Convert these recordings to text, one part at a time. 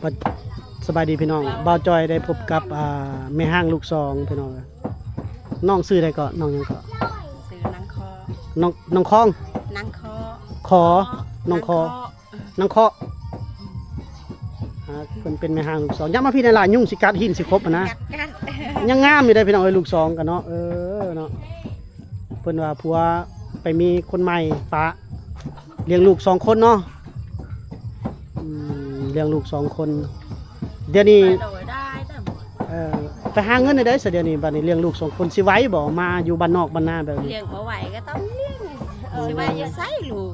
ວ່າ ສະບາຍດີພີ່ນ້ອງ, ບ່າວຈ່ອຍໄດ້ພົບກັບ ອ່າ ແມ່ຮ້າງລູກສອງພີ່ນ້ອງ. ນ້ອງຊື່ໃດເກາະ? ນ້ອງຫຍັງເກາະ? ຊື່ນາງຄໍ. ນ້ອງ ນ້ອງຄອງ? ນາງຄໍ. ຂໍ? ນ້ອງຄໍ. ນາງຄໍ. ນາງຄໍ. ອ່າ ເພິ່ນເປັນແມ່ຮ້າງລູກສອງ. ຢ່າມາພີ້ໄດ້ຫຼາຍ ຍຸງຊິກັດ ຫີນຊິຂົບຫັ້ນນະ. ກັດ ກັດ. ຍັງງາມຢູ່ເດ້ພີ່ນ້ອງເອີຍ ລູກສອງກັນເນາະ. ເອີເນາະ ເພິ່ນວ່າຜົວໄປມີຄົນໃໝ່ປະ ລ້ຽງລູກສອງຄົນເນາະ. ອືມ ລ້ຽງລູກສອງຄົນ ດຽວນີ້ ໂດຍ ໄດ້ ໄດ້ໝົດ. ເອີ ໄປຫາເງິນໄດ້ໃສດຽວນີ້? ບັດນີ້ລ້ຽງລູກສອງຄົນ ຊິໄຫວບໍ່ ມາຢູ່ບ້ານນອກບ້ານນາແບບນີ້? ລ້ຽງບໍ່ໄຫວກໍຕ້ອງລ້ຽງ. ເອີ ຊິໄຫວຢູ່ໃສລູກ?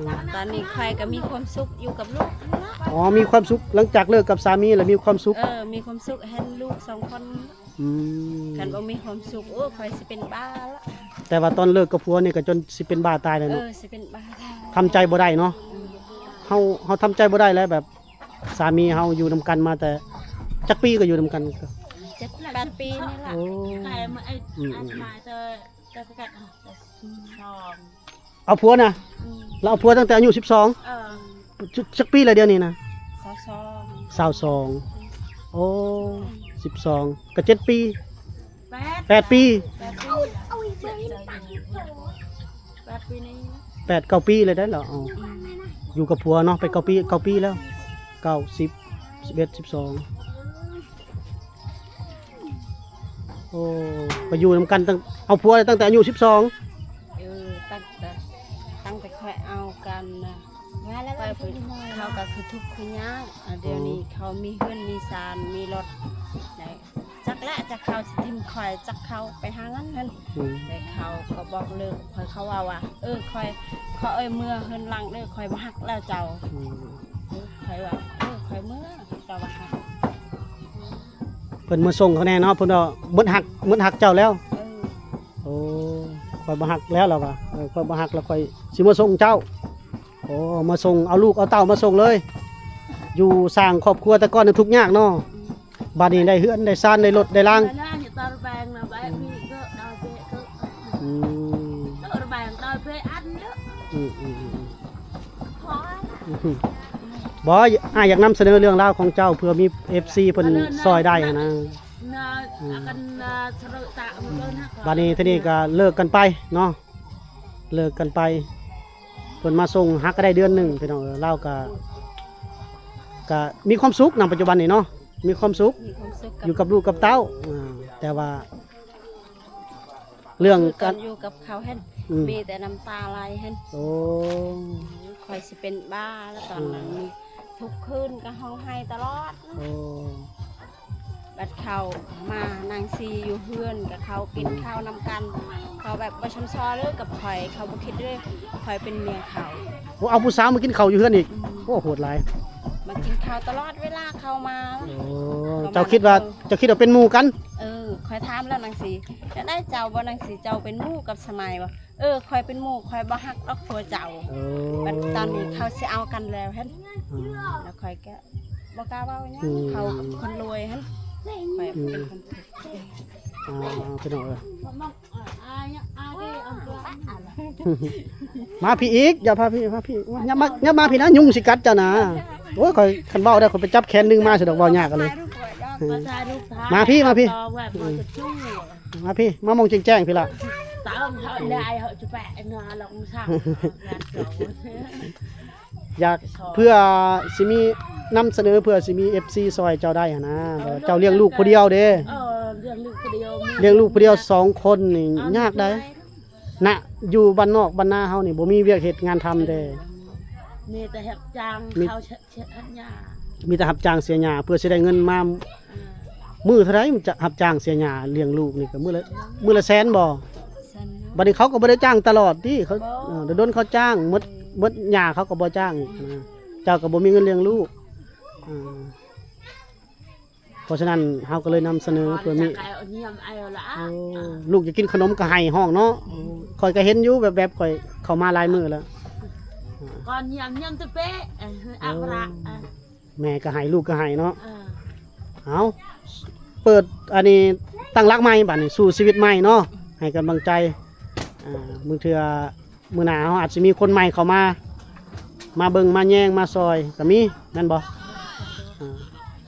ອໍ ຕອນນີ້ຂ້ອຍກໍມີຄວາມສຸກຢູ່ກັບລູກຫັ້ນລະ. ອໍ ມີຄວາມສຸກ ຫຼັງຈາກເລີກກັບສາມີແລ້ວມີຄວາມສຸກ? ເອີ ມີຄວາມສຸກ ເຫັນລູກສອງຄົນ. ອືມ ຄັນບໍ່ມີຄວາມສຸກ ໂອ້ ຂ້ອຍຊິເປັນບ້າລະ. ແຕ່ວ່າຕອນເລີກກັບຜົວນີ້ກໍຈົນຊິເປັນບ້າຕາຍແລ້ວເນາະ. ເອີ ຊິເປັນບ້າຕາຍ. ທຳໃຈບໍ່ໄດ້ເນາະ. ອືມ ເຮົາ ເຮົາທຳໃຈບໍ່ໄດ້ແລ້ວ ແບບສາມີເຮົາຢູ່ນຳກັນມາແຕ່ ຈັກປີກໍຢູ່ນຳກັນ? ເຈັດແປດປີນີ້ລະ. ໂອ້ ອືມ ອືມ ອືມ ເອົາຜົວນະ? ອືມ ລາວເອົາຜົວຕັ້ງແຕ່ອາຍຸສິບສອງ? ເອີ ຈັກ ຈັກປີແລ້ວດຽວນີ້ນະ? ຊາວສອງ. ຊາວສອງ. ໂອ້ ສິບສອງ ກໍເຈັດປີ. ແປດ ແປດປີ. ແປດປີ ແປດປີນີ້ ແປດເກົ້າປີແລ້ວໄດ໋ລາວ. ເອົາ ອືມ ຢູ່ກັບຜົວເນາະ ໄປເກົ້າປີ ເກົ້າປີແລ້ວ ເກົ້າ ສິບ ສິບເອັດ ສິບສອງ. ໂອ້ ໄປຢູ່ນຳກັນຕັ້ງ ເອົາຜົວຕັ້ງແຕ່ອາຍຸສິບສອງ? ເອີ ຕັ້ງແຕ່ ຕັ້ງແຕ່ຂ້ອຍເອົາກັນນະ ຂ້ອຍ ເຂົາກໍຄືທຸກຄືຍາກ. ອາ ດຽວນີ້ ອໍ ເຂົາມີເຮືອນມີຊານ ມີລົດ ຈັກແຫຼະ ຈັກເຂົາຊິຖິ້ມຂ້ອຍ ຈັກເຂົາໄປຫາເງິນຫັ້ນ. ອືມ ແຕ່ເຂົາກໍບອກເລີກຂ້ອຍ ເຂົາເວົ້າວ່າ ເອີ ຂ້ອຍ ເຂົາເອີຍ ເມືອເຮືອນຫຼັງເດີ ຂ້ອຍບໍ່ຮັກແລ້ວເຈົ້າ. ອືມ ຂ້ອຍວ່າ ເອີ ຂ້ອຍເມືອ ເຈົ້າວ່າ ເພິ່ນມາສົ່ງເຂົາແນ່ເນາະ ເພິ່ນວ່າໝົດຮັກ ໝົດຮັກເຈົ້າແລ້ວ. ເອີ ໂອ້ ຂ້ອຍບໍ່ຮັກແລ້ວ ລາວວ່າ ເອີ ຂ້ອຍບໍ່ຮັກແລ້ວ ຂ້ອຍຊິມາສົ່ງເຈົ້າ. ໂອ້ ມາສົ່ງ ເອົາລູກເອົາເຕົ້າມາສົ່ງເລີຍ ຢູ່ສ້າງຄອບຄົວ ແຕ່ກ່ອນນັ້ນທຸກຍາກເນາະ. ອືມ ບັດນີ້ໄດ້ເຮືອນໄດ້ຊານ ໄດ້ລົດໄດ້ລາງ. ອືມ ອືມ ອືມ ອືມ ບໍ່ ອ້າຍຢາກນຳສະເໜີເລື່ອງລາວຂອງເຈົ້າ ເພື່ອມີເອັຟຊີເພິ່ນຊ່ອຍໄດ້ຫັ້ນນະ. ອືມ ບັດນີ້ທີນີ້ກໍເລີກກັນໄປເນາະ ເລີກກັນໄປ ເພິ່ນມາສົ່ງ ຫາກໍໄດ້ເດືອນໜຶ່ງພີ່ນ້ອງເອີຍ. ລາວກໍ ກໍມີຄວາມສຸກນຳປັດຈຸບັນນີ້ເນາະ ມີຄວາມສຸກ ມີຄວາມສຸກກັບ ຢູ່ກັບລູກກັບເຕົ້າ. ອ່າ ແຕ່ວ່າເລື່ອງ ຄືຕອນຢູ່ກັບເຂົາຫັ້ນ ອືມ ມີແຕ່ນ້ຳຕາໄຫຼຫັ້ນ. ໂອ້ ຂ້ອຍຊິເປັນບ້າແລ້ວຕອນນັ້ນ. ອືມ ທຸກຄືນກໍຮ້ອງໄຫ້ຕະຫຼອດ. ໂອ້ ບັດເຂົາມານັ່ງຊີຢູ່ເຮືອນກັບເຂົາ ອືມ ກິນເຂົ້ານຳກັນ ເຂົາແບບບໍ່ຊຳຊອເລີຍກັບຂ້ອຍ ເຂົາບໍ່ຄິດເລີຍຂ້ອຍເປັນເມຍເຂົາ. ໂອ້ ເອົາຜູ້ສາວມາກິນເຂົ້າຢູ່ເຮືອນອີກ? ອືມ ໂອ້ ໂຫດຫຼາຍ ມາກິນເຂົ້າຕະຫຼອດເວລາເຂົາມາ. ໂອ້ ເຈົ້າຄິດວ່າ ເຈົ້າຄິດວ່າເປັນໝູ່ກັນ? ເອີ ຂ້ອຍຖາມແລ້ວນັ່ງຊີ ຈະໄດ້ເຈົ້າບໍ່ນັ່ງຊີ ເຈົ້າເປັນໝູ່ກັບສະໄໝບໍ່? ເອີ ຂ້ອຍເປັນໝູ່ ຂ້ອຍບໍ່ຮັກດອກຜົວເຈົ້າ. ເອີ ບັດຕອນນີ້ເຂົາຊິເອົາກັນແລ້ວຫັ້ນ. ອືມ ແລ້ວຂ້ອຍກໍບໍ່ກ້າເວົ້າຫຍັງ. ອືມ ເຂົາຄົນລວຍຫັ້ນ ຂ້ອຍເປັນຄົນ ອືມ ທຸກ. ອ່າ ພີ່ນ້ອງເອີຍ ມາພີ້ອີກ ຢ່າພາພີ້ ມາພີ້ ຍັບມາ ຍັບມາພີ້ນະ ຍຸງຊິກັດເຈົ້ານະ. ໂອ້ຍ ຂ້ອຍ ຄັນເວົ້າໄດ້ ຂ້ອຍໄປຈັບແຂນດຶງມາຊະດອກ ເວົ້າຍາກອີ່ຫຼີ. ມາພີ້ ມາພີ້. ມາພີ້ ມາໝ່ອງແຈ້ງໆ ພີ້ລະ. ຢາກ ເພື່ອຊິມີ ນຳສະເໜີ ເພື່ອຊິມີເອັຟຊີຊ່ອຍເຈົ້າໄດ້ຫັ້ນນະ. ເອີ ເຈົ້າລ້ຽງລູກຜູ້ດຽວເດ້. ເອີ ລ້ຽງລູກຜູ້ດຽວ ມີ ລ້ຽງລູກຜູ້ດຽວສອງຄົນນີ້ ອ່າ ຍາກໃດ໋ ນະ. ຢູ່ບ້ານນອກບ້ານນາເຮົານີ້ ບໍ່ມີວຽກເຮັດງານທຳເດ້. ເອີ ມີແຕ່ຮັບຈ້າງ ມີ ເຂົາ ເຮັດຫຍ້າ ມີແຕ່ຮັບຈ້າງເສຍຫຍ້າ ເພື່ອຊິໄດ້ເງິນມາ. ອ່າ ມື້ເທົ່າໃດມັນຈະຮັບຈ້າງເສຍຫຍ້າລ້ຽງລູກນີ້ ກໍມື້ລະ ມື້ລະແສນບໍ່? ແສນ. ບັດນີ້ເຂົາກໍບໍ່ໄດ້ຈ້າງຕະຫຼອດຕິ ເຂົາ ບໍ່ ເອີ ດົນໆເຂົາຈ້າງ ໝົດ ເອີ ໝົດຫຍ້າເຂົາກໍບໍ່ຈ້າງອີກນະ. ເຈົ້າກໍບໍ່ມີເງິນລ້ຽງລູກ. ອ່າ ເພາະສະນັ້ນເຮົາກໍເລີຍນຳສະເໜີເພື່ອມີ ໂອ້ ລູກຢາກກິນຂະໜົມກໍໄຫ້ຮ້ອງເນາະ. ອືມ ຂ້ອຍກໍເຫັນຢູ່ແວບໆ ຂ້ອຍເຂົ້າມາຫຼາຍມື້ແລ້ວ. ກ່ອນຍາມ ຍາມຕະເປະ ເອີ ອັກຣະ ໂອ້ ແມ່ກໍໄຫ້ ລູກກໍໄຫ້ເນາະ. ເອີ ເອົາ ເປີດອັນນີ້ ຕັ້ງຫຼັກໃໝ່ ບັດນີ້ ສູ້ຊີວິດໃໝ່ເນາະ. ໃຫ້ກຳລັງໃຈ ອ່າ ບາງເທື່ອ ມື້ໜ້າເຮົາອາດຊິມີຄົນໃໝ່ເຂົ້າມາ ມາເບິ່ງມາແຍງມາຊ່ອຍກໍມີ ແມ່ນບໍ່?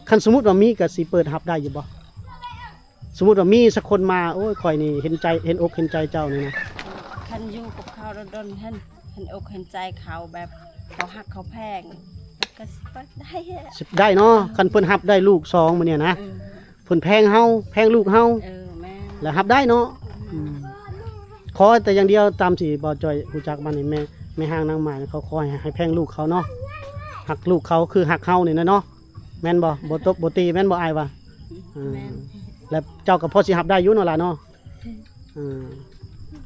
ຄັນສົມມຸດວ່າມີກໍຊິເປີດຮັບໄດ້ຢູ່ບໍ່? ສົມມຸດວ່າມີສັກຄົນມາ ໂອ້ຍ ຂ້ອຍນີ້ເຫັນໃຈ ເຫັນອົກເຫັນໃຈເຈົ້ານີ້ນະ. ຄັນຢູ່ກັບເຂົາດົນໆ ຫັ້ນ ເຫັນອົກເຫັນໃຈເຂົາ ແບບເຂົາຮັກເຂົາແພງ ກໍຊິເປີດໄດ້ ຊິໄດ້ເນາະ. ຄັນເພິ່ນຮັບໄດ້ລູກສອງມື້ນີ້ນະ ເອີ ເພິ່ນແພງເຮົາ ແພງລູກເຮົາ ເອີ ແມ່ນ ແລ້ວຮັບໄດ້ເນາະ. ອືມ ອືມ ຂໍແຕ່ຢ່າງດຽວ ຕາມທີ່ບ່າວຈ້ອຍຮູ້ຈັກມານີ້ ແມ່ ແມ່ຮ້າງນາງໝ້າຍ ເຂົາຂໍໃຫ້ ໃຫ້ແພງລູກເຂົາເນາະ ຮັກລູກເຂົາຄືຮັກເຮົານີ້ນະເນາະ. ແມ່ນບໍ່? ບໍ່ຕົບບໍ່ຕີແມ່ນບໍ່ ອ້າຍວ່າ? ອືມ ແມ່ນ ແລ້ວເຈົ້າກໍພໍຊິຮັບໄດ້ຢູ່ເນາະຫຼາເນາະ. ອືມ ເອີ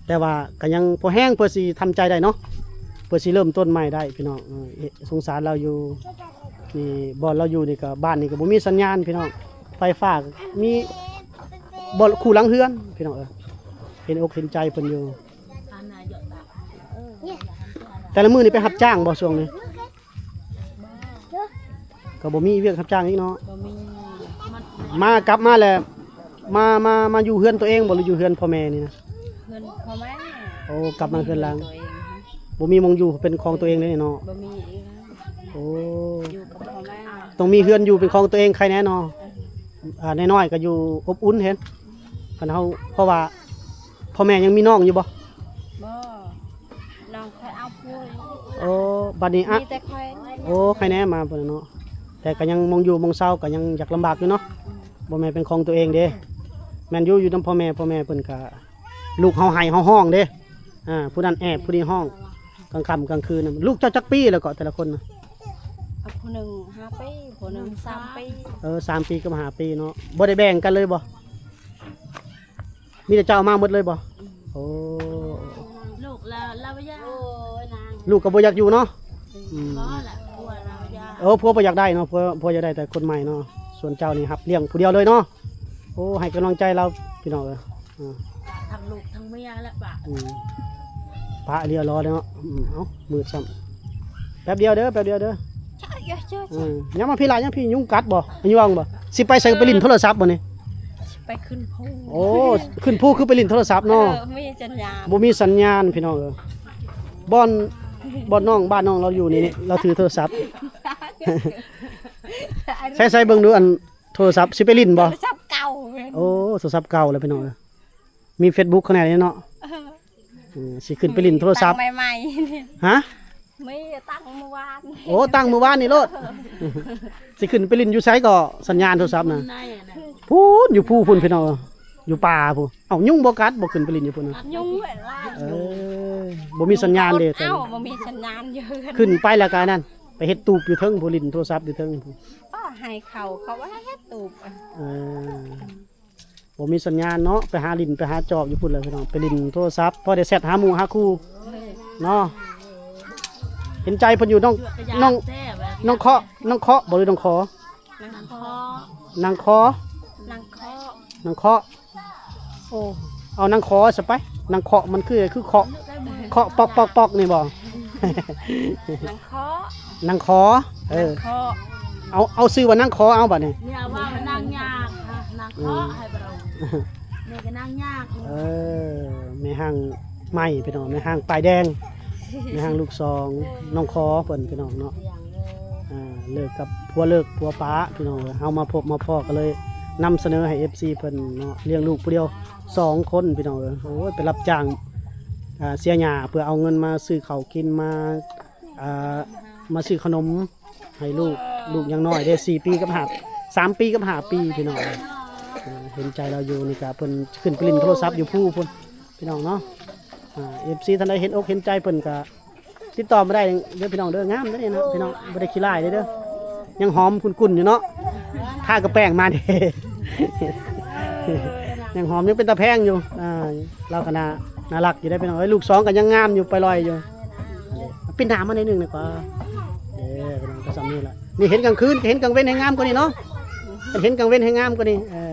ແຕ່ວ່າກໍຍັງພໍແຮງ ເພື່ອຊິທຳໃຈໄດ້ເນາະ ເພື່ອຊິເລີ່ມຕົ້ນໃໝ່ໄດ້ພີ່ນ້ອງ. ເອີ ສົງສານລາວຢູ່ ນີ້ບ່ອນລາວຢູ່ນີ້ກໍ ບ້ານນີ້ກໍບໍ່ມີສັນຍານພີ່ນ້ອງ ໄຟຟ້າມີບໍ່ ຄູ່ຫຼັງເຮືອນພີ່ນ້ອງເອີຍ. ເຫັນອົກເຫັນໃຈເພິ່ນຢູ່. ແຕ່ລະມື້ນີ້ໄປຮັບຈ້າງບໍ່ຊ່ວງນີ້? ກໍບໍ່ມີວຽກຮັບຈ້າງອີກເນາະ. ບໍ່ມີ. ມາ ກັບມາແລ້ວ ມາ ມາ ມາຢູ່ເຮືອນຕົວເອງບໍ່ ຫຼືຢູ່ເຮືອນພໍ່ແມ່ນີ້ນະ? ເຮືອນພໍ່ແມ່. ໂອ້ ກັບມາເຮືອນຫຼັງ. ຕົວເອງ. ບໍ່ມີໝ່ອງຢູ່ເປັນຂອງຕົວເອງເລີຍເນາະ. ບໍ່ມີອີກ. ໂອ້ ຢູ່ກັບພໍ່ແມ່. ຕ້ອງມີເຮືອນຢູ່ເປັນຂອງຕົວເອງ ໃຄແນ່ເນາະ. ເອີ ອ່າ ນ້ອຍໆກໍຢູ່ອົບອຸ່ນເຫັນ. ຄັນເຮົາ ເພາະວ່າພໍ່ແມ່ຍັງມີນ້ອງຢູ່ບໍ່? ບໍ່. ນ້ອງຂ້ອຍເອົາຜົວຢູ່. ໂອ້ ບັດນີ້ອະ ມີແຕ່ຂ້ອຍ. ໂອ້ ໃຄແນ່ມາພຸ້ນນະເນາະ. ແຕ່ກໍຍັງໝ່ອງຢູ່ໝ່ອງເຊົາກໍຍັງຢາກລຳບາກຢູ່ເນາະ. ອືມ ບໍ່ແມ່ນເປັນຂອງຕົວເອງເດ້. ແມ່ນຢູ່ ຢູ່ນຳພໍ່ແມ່ ພໍ່ແມ່ເພິ່ນກໍ ລູກເຮົາໄຫ້ເຮົາຮ້ອງເດ້. ອ່າ ຜູ້ນັ້ນແອບ ຜູ້ນີ້ຮ້ອງ ກາງຄ່ຳກາງຄືນ. ລູກເຈົ້າຈັກປີແລ້ວເກາະ ແຕ່ລະຄົນນະ? ຜູ້ໜຶ່ງຫ້າປີ ຜູ້ໜຶ່ງສາມປີ. ເອີ ສາມປີກັບຫ້າປີເນາະ. ບໍ່ໄດ້ແບ່ງກັນເລີຍບໍ່? ມີແຕ່ເຈົ້າເອົາມາໝົດເລີຍບໍ່? ອືມ ໂອ້ ລູກລາວ ລາວບໍ່ຢາກ. ລູກກໍບໍ່ຢາກຢູ່ເນາະ. ອືມ ອືມ ບໍ່ລະ ຜົວລາວຢາກ. ເອີ ຜົວບໍ່ຢາກໄດ້ເນາະ ຜົວ ຜົວຢາກໄດ້ແຕ່ຄົນໃໝ່ເນາະ. ສ່ວນເຈົ້ານີ້ຮັບລ້ຽງຜູ້ດຽວເລີຍເນາະ. ໂອ້ ໃຫ້ກຳລັງໃຈລາວພີ່ນ້ອງເອີຍ. ອ່າ ທັງລູກທັງເມຍແຫຼະປະ. ອືມ ປະເລີຍລໍເນາະ. ອືມ ເອົ້າ ມືດຊ້ຳ. ແປັບດຽວເດີ ແປັບດຽວເດີ. ເຈົ້າ ເຈົ້າ ເຈົ້າ ອືມ ຍັງມາພີ້ຫຼາຍ ຍັງພີ້ ຍຸງກັດບໍ່? ຍວງບໍ່? ຊິໄປໃສ? ໄປຫຼິ້ນໂທລະສັບບໍ່ນີ້? ໄປຂຶ້ນພູ. ໂອ້ ຂຶ້ນພູຄືໄປຫຼິ້ນໂທລະສັບເນາະ. ເອີ ມີສັນຍານ ບໍ່ມີສັນຍານພີ່ນ້ອງເອີຍ. ບ່ອນ ບ່ອນນ້ອງ ບ້ານນ້ອງລາວຢູ່ນີ້ ລາວຖືໂທລະສັບ. ໃສ່ ໃສ່ເບິ່ງດູ ອັນໂທລະສັບ ຊິໄປຫຼິ້ນບໍ່? ໂທລະສັບເກົ່າ. ໂອ້ ໂທລະສັບເກົ່າແລ້ວພີ່ນ້ອງເອີຍ. ມີເຟສບຸກຂ້າງໃນເນາະ. ເອີ ເອີ ຊິຂຶ້ນໄປຫຼິ້ນໂທລະສັບ ຕັ້ງໃໝ່ໆ. ຮະ? ມີ ຕັ້ງມື້ວານ. ໂອ້ ຕັ້ງມື້ວານນີ້ໂລດ. ຊິຂຶ້ນໄປຫຼິ້ນຢູ່ໃສກໍ ສັນຍານໂທລະສັບນະ? ພຸ້ນ ຢູ່ພູພຸ້ນພີ່ນ້ອງ ຢູ່ປ່າພຸ້ນ. ເອົ້າ ຍຸງບໍ່ກັດບໍ່? ຂຶ້ນໄປຫຼິ້ນຢູ່ພຸ້ນນະ ຍຸງເວລາ. ເອີ ບໍ່ມີສັນຍານເດ້. ເອົ້າ ບໍ່ມີສັນຍານຢູ່ເຮືອນ. ຂຶ້ນໄປແລ້ວກໍນັ້ນ ໄປເຮັດຕູບຢູ່ເທິງພຸ້ນ ຫຼິ້ນໂທລະສັບຢູ່ເທິງພຸ້ນ. ກໍໃຫ້ເຂົາ ເຂົາວ່າເຮັດຕູບ. ເອີ ບໍ່ມີສັນຍານເນາະ. ໄປຫາຫຼິ້ນ ໄປຫາຈອບຢູ່ພຸ້ນແຫຼະພີ່ນ້ອງ ໄປຫຼິ້ນໂທລະສັບ ພໍໄດ້ແຊັດຫາໝູ່ຫາຄູ່ເນາະ. ເຫັນໃຈເພິ່ນຢູ່. ນ້ອງ ນ້ອງ ນ້ອງເຄາະ ນ້ອງເຄາະບໍ່ ຫຼືນ້ອງຂໍ? ນາງເຄາະ ນາງຂໍ ນາງເຄາະ ນາງເຄາະ. ໂອ້ ເອົານາງຂໍຊະໄປ. ນາງເຄາະມັນຄື ຄືເຄາະ ເຄາະປອກໆໆນີ້ບໍ່? ນາງເຄາະ ນາງຂໍ. ເອີ ນາງເຄາະ. ເອົາ ເອົາຊື່ວ່ານາງຂໍເອົາບັດນີ້. ນີ້ເອົາວ່ານາງຍາກ ນາງເຄາະ ໃຫ້ບໍ່ໄດ້. ນີ້ກໍນາງຍາກ. ເອີ ແມ່ຮ້າງໃໝ່ພີ່ນ້ອງ ແມ່ຮ້າງປ້າຍແດງ ແມ່ຮ້າງລູກສອງ ນ້ອງຂໍເພິ່ນພີ່ນ້ອງເນາະ. ອ່າ ເລີກກັບຜົວ ເລີກຜົວປະພີ່ນ້ອງເອີຍ. ເຮົາມາພົບມາພໍ້ກໍເລີຍນຳສະເໜີໃຫ້ເອັຟຊີເພິ່ນເນາະ ລ້ຽງລູກຜູ້ດຽວສອງຄົນພີ່ນ້ອງເອີຍ. ໂອ້ຍ ໄປຮັບຈ້າງ ອ່າ ເສຍຫຍ້າ ເພື່ອເອົາເງິນມາຊື້ເຂົ້າກິນ ມາ ອ່າ ມາຊື້ຂະໜົມໃຫ້ລູກ. ລູກຍັງນ້ອຍເດ້ ສີ່ປີກັບຫ້າ ສາມປີກັບຫ້າປີພີ່ນ້ອງເອີຍ. ເຫັນໃຈລາວຢູ່. ນີ້ກະເພິ່ນຂຶ້ນໄປຫຼິ້ນໂທລະສັບຢູ່ພູພຸ້ນພີ່ນ້ອງເນາະ. ອ່າ ເອັຟຊີທ່ານໃດເຫັນອົກເຫັນໃຈເພິ່ນກະ ຕິດຕໍ່ມາໄດ້ເດີພີ່ນ້ອງເດີ. ງາມເດ້ນີ້ເນາະພີ່ນ້ອງ ບໍ່ໄດ້ຂີ້ລ້າຍເດ້ ຍັງຫອມກຸ່ນໆຢູ່ເນາະ. ທາກະແປ້ງມາເດ້ ຍັງຫອມ ຍັງເປັນຕາແພງຢູ່. ອ່າ ລາວກໍໜ້າ ໜ້າຮັກຢູ່ເດ້ພີ່ນ້ອງເອີຍ. ລູກສອງກໍຍັງງາມຢູ່ ໄປລອຍຢູ່. ປິດໜ້າມາໜ້ອຍໜຶ່ງນະກວ່າ. ເອີ ພີ່ນ້ອງ ກໍສ່ຳນີ້ລະ. ນີ້ເຫັນກາງຄືນ ເຫັນກາງເວັນແຮ່ງງາມກວ່ານີ້ເນາະ. ຄັນເຫັນກາງເວັນແຮ່ງງາມກວ່ານີ້. ເອີ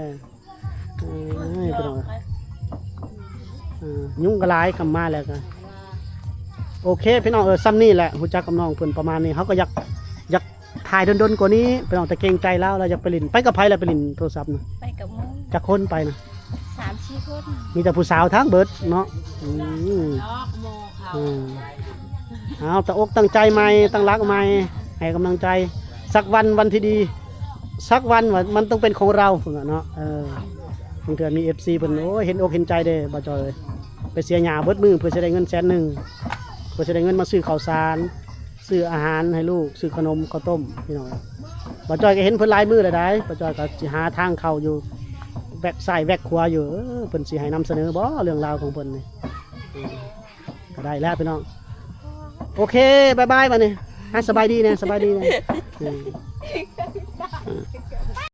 ເອີ ພີ່ນ້ອງ ເອີ ຍຸງກໍຫຼາຍ ຄ່ຳມາແລ້ວກໍ. ໂອເຄພີ່ນ້ອງເອີຍ ສ່ຳນີ້ແຫຼະ ຮູ້ຈັກກັບນ້ອງເພິ່ນປະມານນີ້. ເຮົາກໍຢາກ ຢາກຖ່າຍດົນໆກວ່ານີ້ພີ່ນ້ອງ ແຕ່ເກງໃຈລາວ ລາວຢາກໄປຫຼິ້ນ. ໄປກັບໃຜລະໄປຫຼິ້ນໂທລະສັບນະ? ໄປກັບໝູ່. ຈັກຄົນໄປນະ? ສາມສີ່ຄົນ. ມີແຕ່ຜູ້ສາວທັງເບິດເນາະ. ອືມ ເອີ ເອົາ ຕັ້ງອົກຕັ້ງໃຈໃໝ່ ຕັ້ງຫຼັກໃໝ່ ໃຫ້ກຳລັງໃຈ. ສັກວັນ ວັນທີ່ດີ สักวันว่ามันต้องเป็นของเรา เพิ่นว่าเนาะ เออ บางเทื่อมี เอฟซี เพิ่น โอ้ย เห็นอกเห็นใจเด้ บ่าวจอย ไปเสียหญ้าเบิดมื้อเพื่อสิได้เงินแสนหนึ่ง เพื่อสิได้เงินมาซื้อข้าวสาร ซื้ออาหารให้ลูก ซื้อขนมข้าวต้ม พี่น้อง บ่าวจอยก็เห็นเพิ่นหลายมื้อแล้วได้ บ่าวจอยก็สิหาทางเข้าอยู่ แว็กซ้ายแว็กขวาอยู่ เออ เพิ่นสิให้นำเสนอบ่เรื่องราวของเพิ่นนี่ อืม ก็ได้แล้วพี่น้อง โอเค บ๊ายบาย บัดนี้ อ่ะ สบายดีนะ สบายดีนะ อืม